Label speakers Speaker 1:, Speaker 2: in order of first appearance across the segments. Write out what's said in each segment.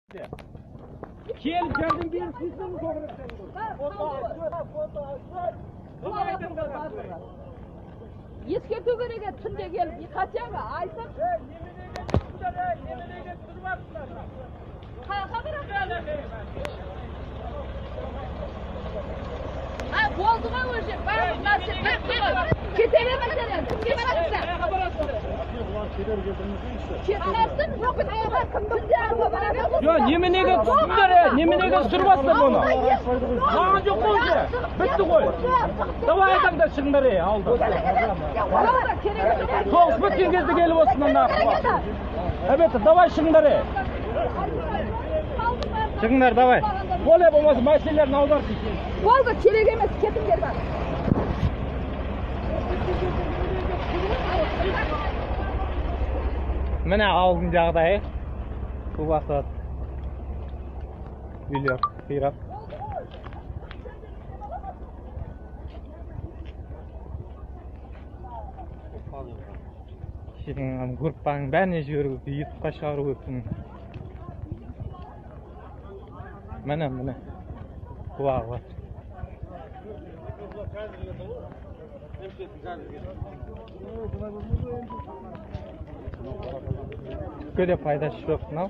Speaker 1: Келіп жәрдем беріп кетсін.
Speaker 2: Ескерту керек еді түнде келіп, хотя бы айтып.
Speaker 1: Неменеге түсіріп алыпсыңдар?
Speaker 2: Қаяққа барамыз? Болды ғой уже, барлық нәрсе бітті ғой. Кете беріңдер енді, кімге барасыздар? Кетмесін, жоқ, түнде арба барады.
Speaker 1: Жоқ, неменеге түсірдіңдер, неменеге түсіріп алыпсыңдар бұны? Маған жоқ қой уже, бітті ғой. Давай айтаңдар, шығыңдар, ауылда. Соғыс біткен кезде келіп отырсыңдар нахуй. Әлбетте, давай шығыңдар.
Speaker 3: Шығыңдар, давай.
Speaker 1: Олай болмаса машиналарын аударсын.
Speaker 2: Болды, керек емес, кетіңдер бар.
Speaker 3: Міне ауылдың жағдайы. Су басады. Үйлер қирап. Группаның бәріне жіберу керек, ютубқа шығару керек. Міне, міне. Су ағып жатыр. Түкке де пайдасы жоқ мынау.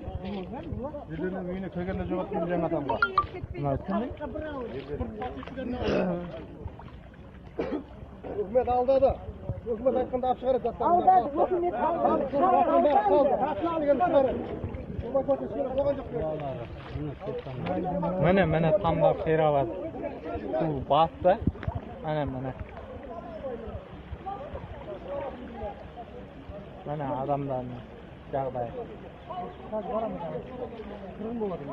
Speaker 4: Үйлерінің үйіне кіргенде жоқ екен жаңа адамға.
Speaker 3: Мынау қандай?
Speaker 4: Үкімет алдады. Үкімет айтқанда алып шығарады заттарды.
Speaker 2: Алдады, үкімет алдады.
Speaker 3: Міне, міне тамдар қирап жатыр. Су басты. Міне, міне. Міне адамдардың жағдайы.
Speaker 4: Қырғын болады.